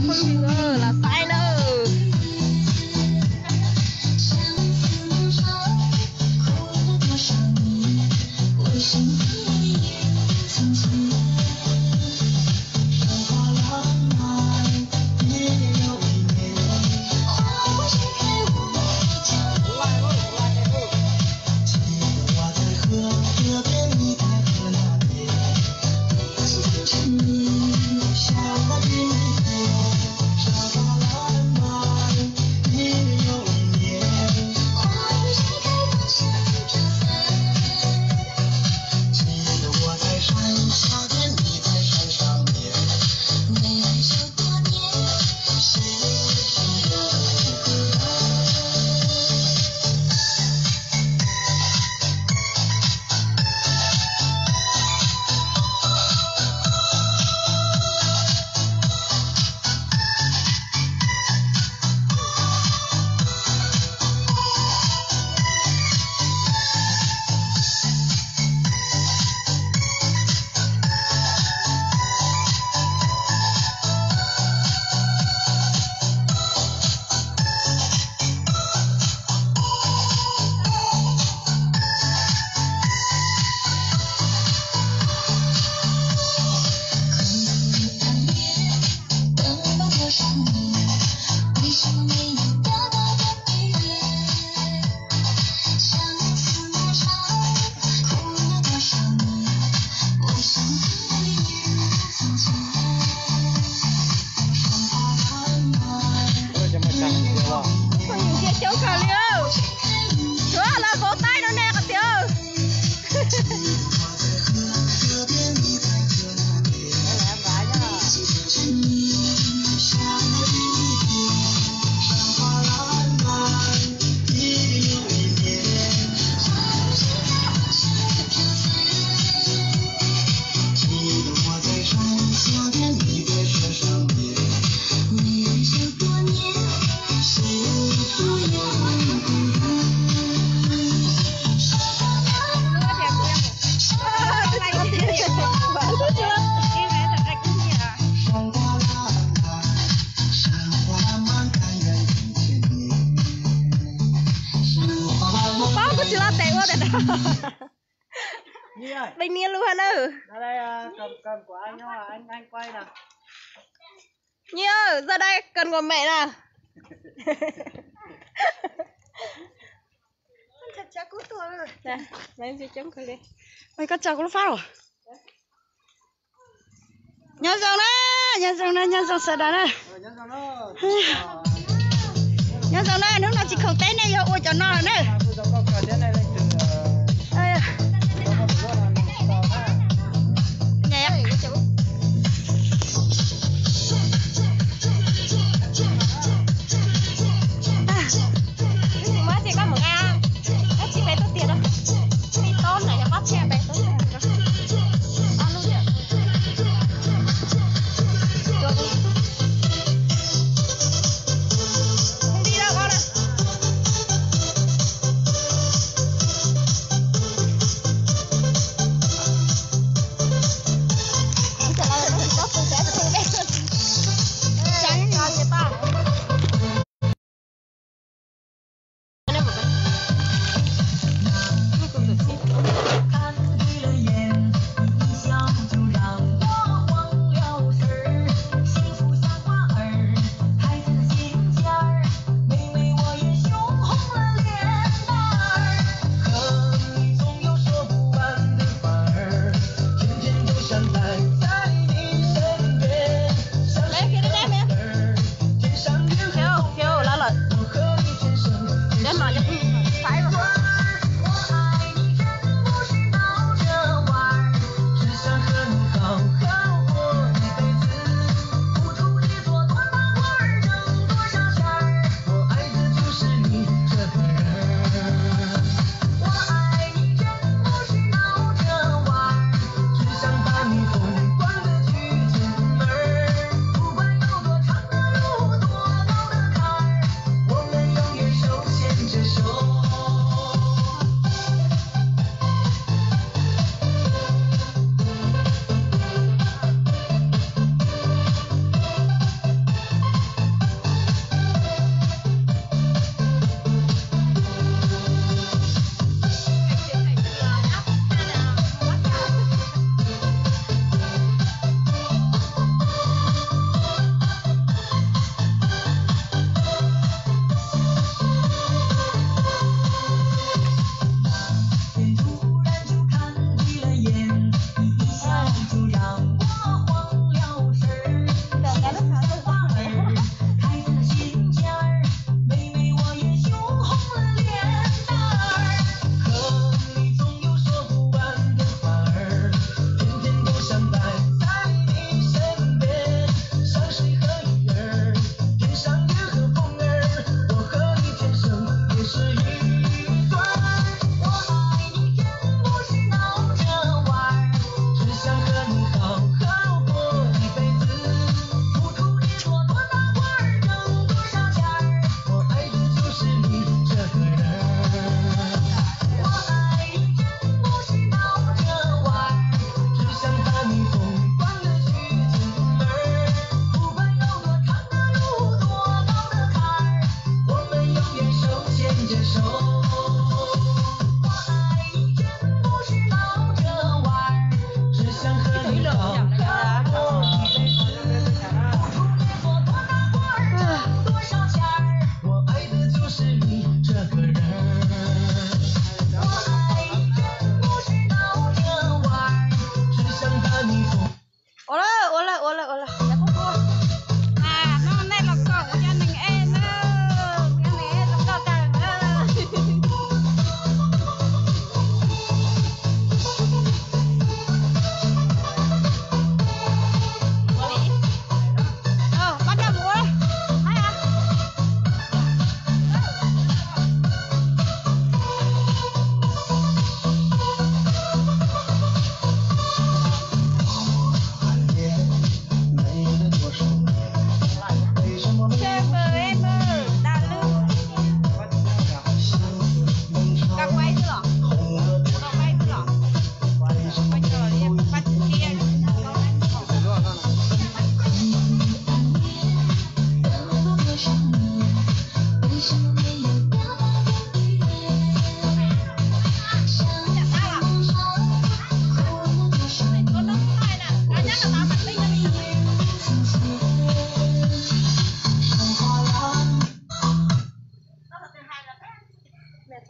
Los saib nawb. Coob kawg li. Suav los vauv taib no ne qhov tiag. Paub kuv tsis los tes ua tes. Peb niab lub hab na. Nyiaj, zaj dai cần của mẹ na. Koj tso kuv lub fab los. Nyob zoo na, nyob zoo na, nyob zoo sawv daws na. Nyob zoo na, hnub no tsis khoom teb nej yog ua cov no lawm na. Muab ces koj mus nqa, koj tsis pe tuaj tiag rau. Li tob na yog pob txha pe tuaj tiag rau. Ob lub tiag. Li rau koj na.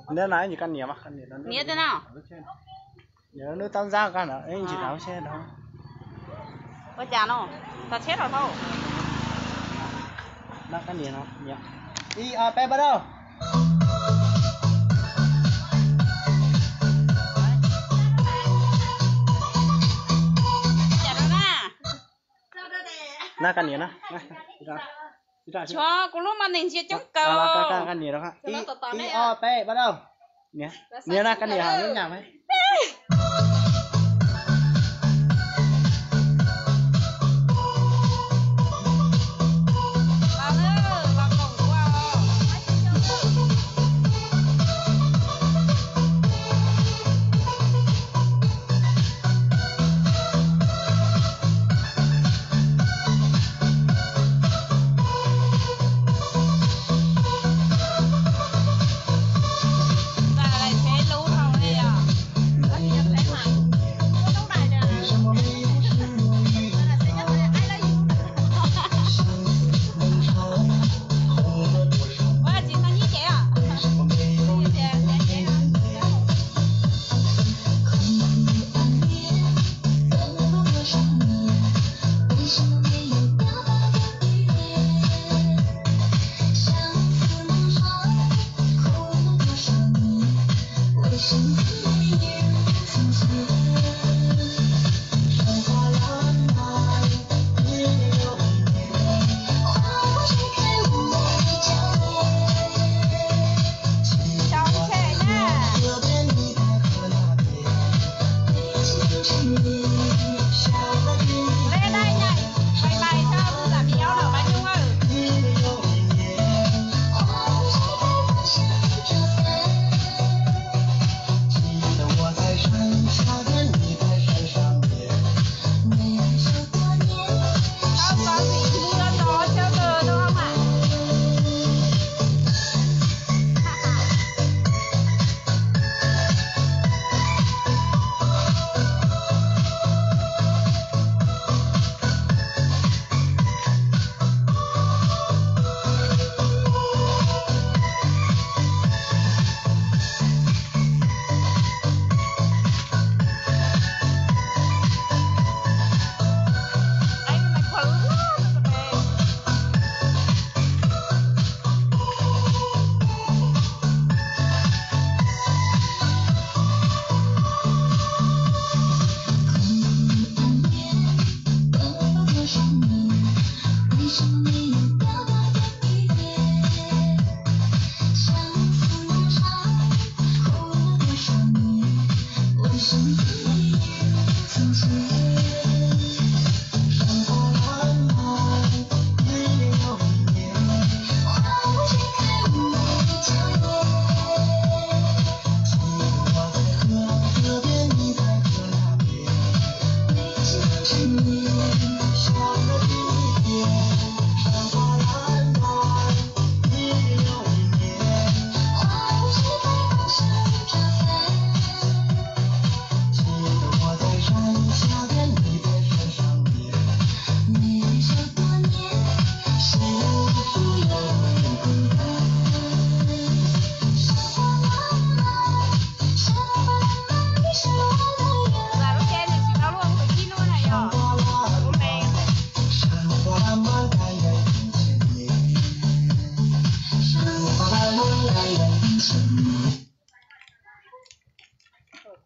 Niam na, ib ntsis koj niam mas, koj niam. Niam tiag na. Niam lub tab ntxab koj na, ib ntsis rau seb rau. Ua cas no? Tso tsheb rau tau. Na koj niam no, niam. Ib, ob, peb, bắt đầu. Cas rau na. Na koj niam na. Tso kuv lub mas neeg ntsia coob kawg. Koj niam rau. Ib, ob, peb, bắt đầu. Niam, niam na, koj niam hais lub nyam.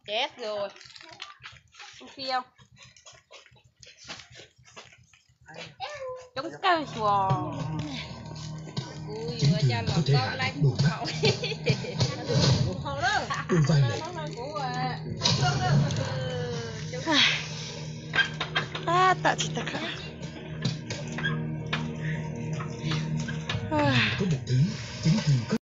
Chết rồi. Không phiêu. Coob kawg xyuas. Kuv yuav coj los koj laib kuv haus. Tab tom tsis tau kawm.